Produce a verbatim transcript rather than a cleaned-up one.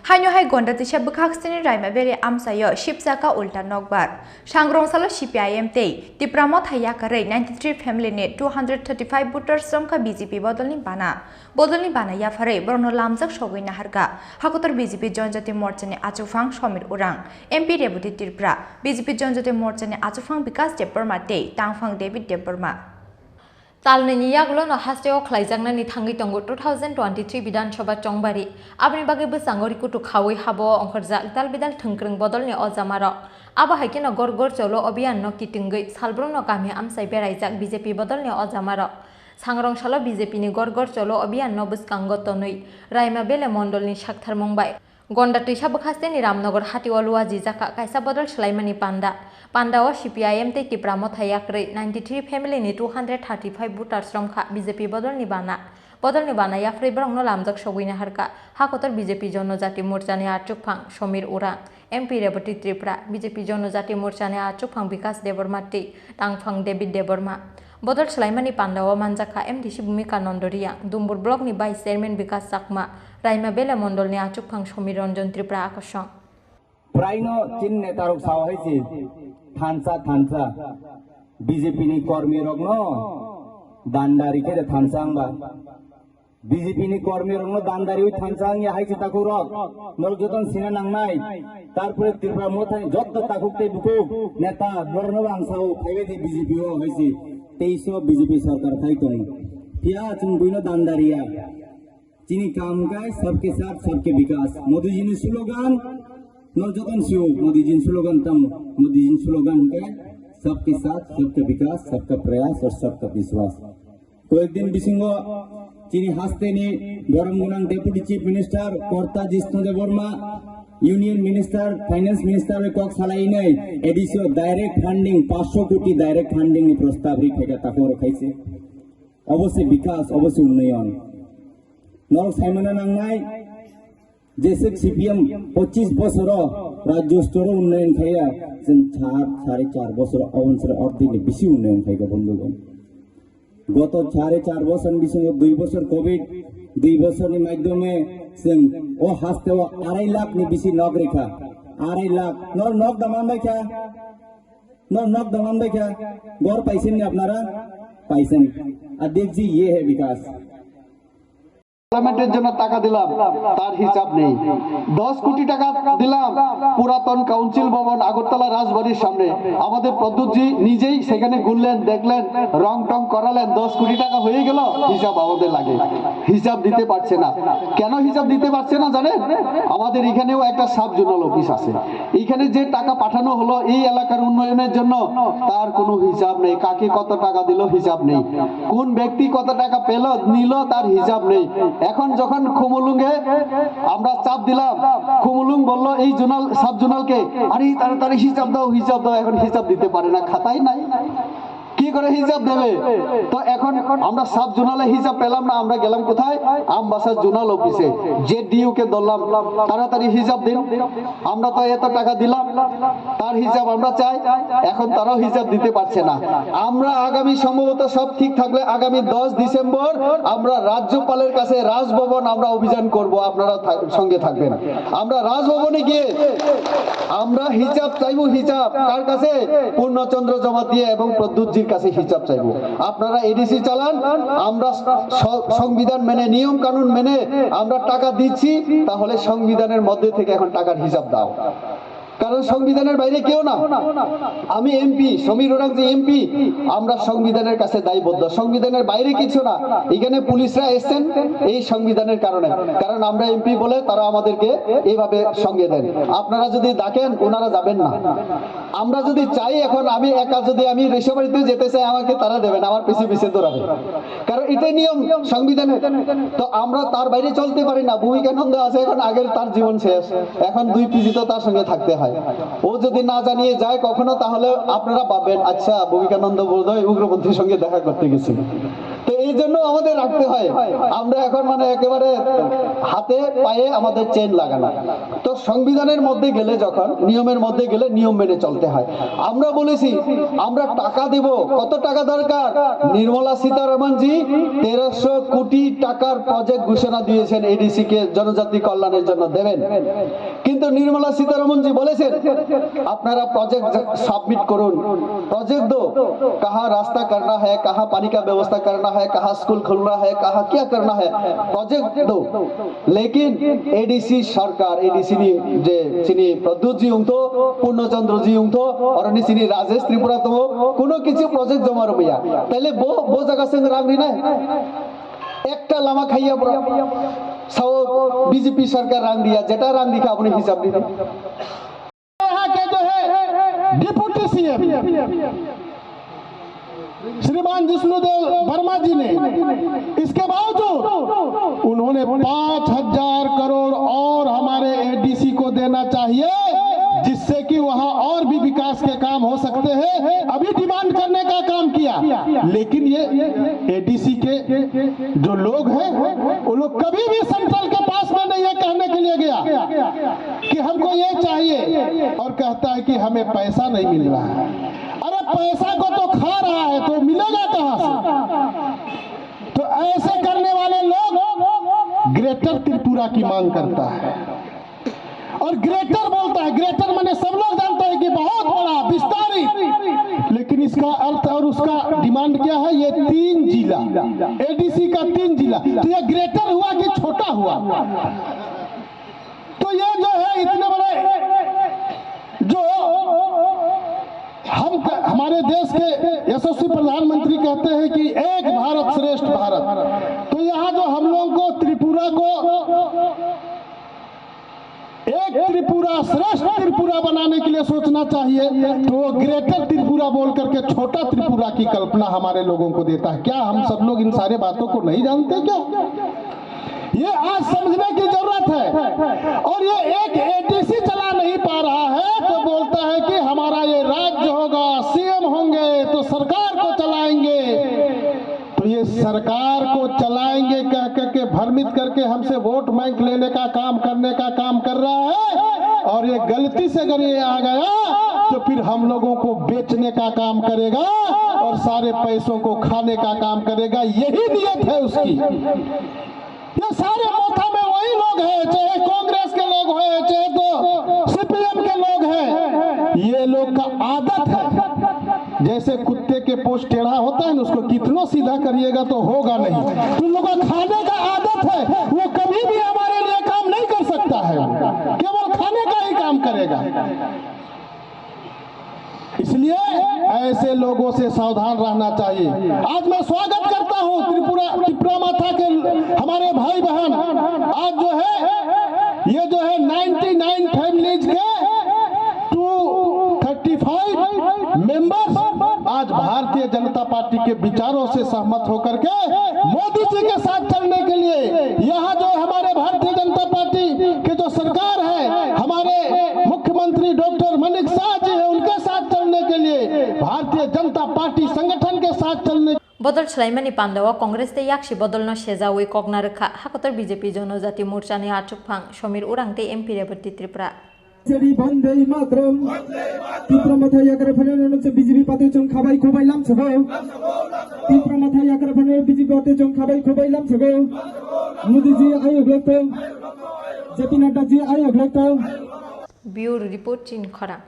Haino hai Gonda twisa bwkhak sini Raima Valley amchaio sipsaka ulta nokbar. Sangrong salo C P I M tei Tipra Motha yakarwi ninety three family ni two hundred thirty five voters romkha B J P bodolni bana. Bodolni bana yapharwi borokno lamjak sogwi naharkha Hakotor B J P Jonjati Morchani achukphang Somir Urang, M P Rebati Tripura, B J P Jonjati Morchani achukphang Bikas Debbarma tei tangphang David Debbarma. Talnwini yagulono hasteo khlaijaknani thangwi tongo two thousand twenty-three Bidhan Sabha chongbari. Aboni bagwi bwskango rikutu khaui habo ongkhorjak dal bidal thwngkwrwng bodolni ojamarok. Abo hai kheno Ghor Ghor Cholo Abhiyan no kitingwi salbrumno kami amchai beraijak B J P bodolni ojamarok. Sangrong salo B J P ni Ghor Ghor Cholo Abhiyan no bwskango tonwi Raima Valley mondolni saktharmung bai Gonda twisa bwkhasteni Ramnagar hatio luajijak kha kaisa bodol swlaimani panda. Pandao C P I M tei Tipra Motha yakrwi ninety three family ni two hundred thirty five voters romkha B J P bodolni bana. Bodolni bana yapharwi borokno lamjak sogwi naharkha Hakotor B J P Jonojati Morchani achukphang Somir Urang, M P Rebati Tripura, B J P Jonojati Morchani achukphang Bikas Debbarma tei tangphang David Debbarma. Bodol swlaimani pandao manjakha M D C Bhumika Nondo Riyang, Dumbur Block ni Vice Chairman Bikas Chakma, Raima Valley Mondol ni achukphang Somir Ranjan Tripura akosong. Praino chini netarok sao hai se thansa thansa B J P ni kormi rokno danda rikhe de thansa wngba. B J P ni kormi rokno danda riwi thansa wngya hai se takhuk rok. Norok jotono sina nangnai. Tarpore Tripura Mothani jotto takhuk tei bukhuk neta norokno ang sao phaibai di B J P o hai se. Teis o B J P sarkar khai tongo. Phiya chwng buino danda riya. Chini kam hwnkhe sabke saath sabke vikas. Modiji ni slogan no jotono sio, Modiji ni slogan tamo, Modiji ni slogan hwnkhe sabke saath sabke vikas, sabka prayas aur sabka vishwas. Koyekdin bisingo chini hasteni borom gonang Deputy Chief Minister Korta Jishnu Debbarma, Union Minister, Finance Minister bai kok salai nai A D C o direct funding, paanch sho koti direct funding ni prostab ri khaika takhuk rok khaise. Obose vikas, obose unnoyon. Norok saimano nangnai, jese C P M pochis bosoro rajyo storo unnoyon khaiya, chwng char, sare char bosoro, obonsore ordini bisi unnoyon khaika bondhugon. Goto sare char bosor ni bisingo dui bosor covid, dui bosor ni maidhyome chwng o hasteo arai lakh ni bisi nok rikha. Arai lakh. Nor nok daman bai kha? Nor nok daman bai kha? Ghor paisen ni apnara? Paisen. Adek ji ye hai vikas. ডেভেলপমেন্টের জন্য টাকা দিলাম, তার হিসাব নেই। দশ কোটি টাকা দিলাম পুরাতন কাউন্সিল ভবন আগরতলা রাজবাড়ির সামনে। আমাদের প্রদ্যুৎজি নিজেই সেখানে ঘুরলেন, দেখলেন, রং টং করালেন, দশ কোটি টাকা হয়ে গেল, হিসাব আমাদের লাগে, হিসাব দিতে পারছে না। কেন হিসাব দিতে পারছে না জানেন? আমাদের এখানেও একটা সাব জোনাল অফিস আছে, এখানে যে টাকা পাঠানো হলো এই এলাকার উন্নয়নের জন্য, তার কোনো হিসাব নেই। কাকে কত টাকা দিল, হিসাব নেই। কোন ব্যক্তি কত টাকা পেল, নিল, তার হিসাব নেই। এখন যখন খুমুলুঙে আমরা চাপ দিলাম, খুমুলুং বলল এই জোনাল, সাব জোনালকে, "আরে তাড়াতাড়ি হিসাব দাও, হিসাব দাও।" এখন হিসাব দিতে পারে না, খাতাই নাই। কি করে হিসাব দেবে? তো এখন আমরা সাব জোনালে হিসাব পেলাম না, আমরা গেলাম কোথায়? আমবাসা জোনাল অফিসে। জেডিইউ কে ধরলাম, "তাড়াতাড়ি হিসাব দিন, আমরা তো এত টাকা দিলাম, তার হিসাব আমরা চাই।" এখন তারাও হিসাব দিতে পারছে না। আমরা আগামী, সম্ভবত সব ঠিক থাকলে, আগামী দশ ডিসেম্বর আমরা রাজ্যপালের কাছে রাজভবন আমরা অভিযান করব, আপনারা থাক-, সঙ্গে থাকবেন। আমরা রাজভবনে গিয়ে আমরা হিসাব চাইবো, হিসাব কার কাছে? পূর্ণচন্দ্র জমাতিয়া এবং প্রদ্যুৎজির কাছে হিসাব চাইবো। আপনারা এডিসি চালান, আমরা স-, সংবিধান মেনে, নিয়ম কানুন মেনে আমরা টাকা দিচ্ছি, তাহলে সংবিধানের মধ্যে থেকে এখন টাকার হিসাব দাও, কারণ সংবিধানের বাইরে কেউ না। আমি এমপি, সমীর ওরাং যে এমপি, আমরা সংবিধানের কাছে দায়বদ্ধ, সংবিধানের বাইরে কিছু না। এখানে পুলিশরা এসছেন এই সংবিধানের কারণে, কারণ আমরা এমপি বলে তারা আমাদেরকে এইভাবে সঙ্গে দেন। আপনারা যদি ডাকেন, ওনারা যাবেন না। আমরা যদি চাই, এখন আমি একা যদি আমি রেশাবাড়িতে যেতে চাই, আমাকে তারা দেবেন, আমার পিছে পিছে দৌড়াবে, কারণ এটাই নিয়ম সংবিধানের। তো আমরা তার বাইরে চলতে পারি না। ভূমিকানন্দ আছে, এখন আগের তার জীবন শেষ, এখন দুই পিজি তো তার সঙ্গে থাকতে হয়। ও যদি না জানিয়ে যায় কখনো, তাহলে আপনারা ভাববেন, "আচ্ছা, ভূমিকানন্দ বোধহয় উগ্রপন্থীর সঙ্গে দেখা করতে গেছিল।" তো এই এই জন্য আমাদের রাখতে হয়। আমরা এখন মানে একেবারে হাতে পায়ে আমাদের চেইন লাগানো। তো সংবিধানের মধ্যে গেলে, যখন নিয়মের মধ্যে গেলে, নিয়ম মেনে চলতে হয়। আমরা বলেছি, আমরা টাকা দেব। কত টাকা দরকার? নির্মলা সীতারামনজি তেরোশো কোটি টাকার প্রজেক্ট ঘোষণা দিয়েছেন এডিসি কে জনজাতি কল্যাণের জন্য দেবেন। কিন্তু নির্মলা সীতারামনজি বলেছেন, আপনারা প্রজেক্ট সাবমিট করুন, প্রজেক্ট দো। কাহা রাস্তা করনা হ্যায়, কাহা পানি কা ব্যবস্থা করনা হ্যায়, কাহা স্কুল খুলনা হ্যায়, কাহা কিয়া করনা হ্যায়, প্রজেক্ট দো। লেকিন এডিসি সরকার, এডিসি নি যে চিনি প্রদ্যুৎ জি উংতো, পূর্ণচন্দ্র জি উংতো, অরনি চিনি রাজেশ ত্রিপুরা তো কোনো কিছু প্রজেক্ট জমা রুমিয়া। তাহলে বো, বো জায়গা সঙ্গে রাগ নেই না? একটা লামা খাইয়া বড় সাও বিজেপি সরকার রাং দিয়া, যেটা রাং দিকে আপনি হিসাব দিন। यहाँ के जो है डिप्टी सीएम श्रीमान जिष्णुदेव वर्मा जी ने, इसके बावजूद उन्होंने पाँच हज़ार करोड़ और हमारे एडीसी को देना चाहिए, जिससे कि वहां और भी विकास के काम हो सकते हैं। अभी डिमांड करने का काम किया, लेकिन ये एडीसी के जो लोग हैं, वो लोग कभी भी सेंट्रल के पास में नहीं है कहने के लिए गया कि हमको ये चाहिए, और कहता है कि हमें पैसा नहीं मिल रहा है। अरे, पैसा को तो खा रहा है, तो मिलेगा कहां से? तो ऐसे करने वाले लोग ग्रेटर त्रिपुरा की मांग करता है। और ग्रेटर बोलता है, ग्रेटर माने सब लोग जानते हैं कि बहुत बड़ा विस्तारित, लेकिन इसका अर्थ और उसका डिमांड क्या है? ये तीन जिला, एडीसी का तीन जिला, तो ये ग्रेटर हुआ कि छोटा हुआ? तो ये जो है इतने बड़े जो हम हमारे देश के यशस्वी प्रधानमंत्री कहते हैं कि एक भारत श्रेष्ठ भारत, तो यहाँ जो हम लोगों को त्रिपुरा को एक त्रिपुरा श्रेष्ठ त्रिपुरा बनाने के लिए सोचना चाहिए, तो वो ग्रेटर त्रिपुरा बोल करके छोटा त्रिपुरा की कल्पना हमारे लोगों को देता है। क्या हम सब लोग इन सारे बातों को नहीं जानते क्या? ये आज समझने की जरूरत है। और ये एक एडीसी चला नहीं पा रहा है तो बोलता है कि हमारा ये राज्य होगा, सीएम होंगे तो सरकार को चलाएंगे। तो ये सरकार को चलाएंगे कह करके भ्रमित करके हमसे वोट बैंक लेने का काम, करने का काम कर रहा है। और ये गलती से अगर ये आ गया तो फिर हम लोगों को बेचने का काम करेगा और सारे पैसों को खाने का काम करेगा। यही नीयत है उसकी। ये सारे मोथा में वही लोग हैं, चाहे कांग्रेस के लोग हैं, चाहे तो सीपीएम के लोग हैं, ये लोग का आदत है। जैसे कुत्ते के पोंछ टेढ़ा होता है ना, उसको कितनो सीधा करिएगा तो होगा नहीं। तुम लोग का खाने का आदत है, वो कभी भी हमारे लिए काम नहीं कर सकता है, केवल खाने का ही काम करेगा। इसलिए ऐसे लोगों से सावधान रहना चाहिए। आज मैं स्वागत करता हूं त्रिपुरा, त्रिपुरा माथा के हमारे भाई बहन। आज जो है, ये जो है नाइंटी नाइन फैमिलीज के टू थर्टी फाइव मेंबर्स आज भारतीय जनता पार्टी के विचारों से सहमत होकर के मोदी जी के साथ चलने के लिए, यहाँ जो हमारे भारतीय जनता पार्टी के जो सरकार है, हमारे मुख्यमंत्री डॉक्टर मानिक साह जी है, उनके साथ चलने के लिए, भारतीय जनता पार्टी संगठन के साथ चलने Bodol swlaimani pandao Congress tei yaksi bodolno sejawi kokna rwkha Hakotor B J P Jonojati Morchani achukphang Somir Urang tei M P Rebati Tripura. Jai Bande Mataram. Tipra Motha Yagra Phanel no se B J P pate chong khabai khobai lam sabo. Tipra Motha Yagra Phanel B J P pate chong khabai khobai lam sabo. Modi ji ayok lokto. J P Nadda ji ayok lokto. Bureau Report, Chin Khorang.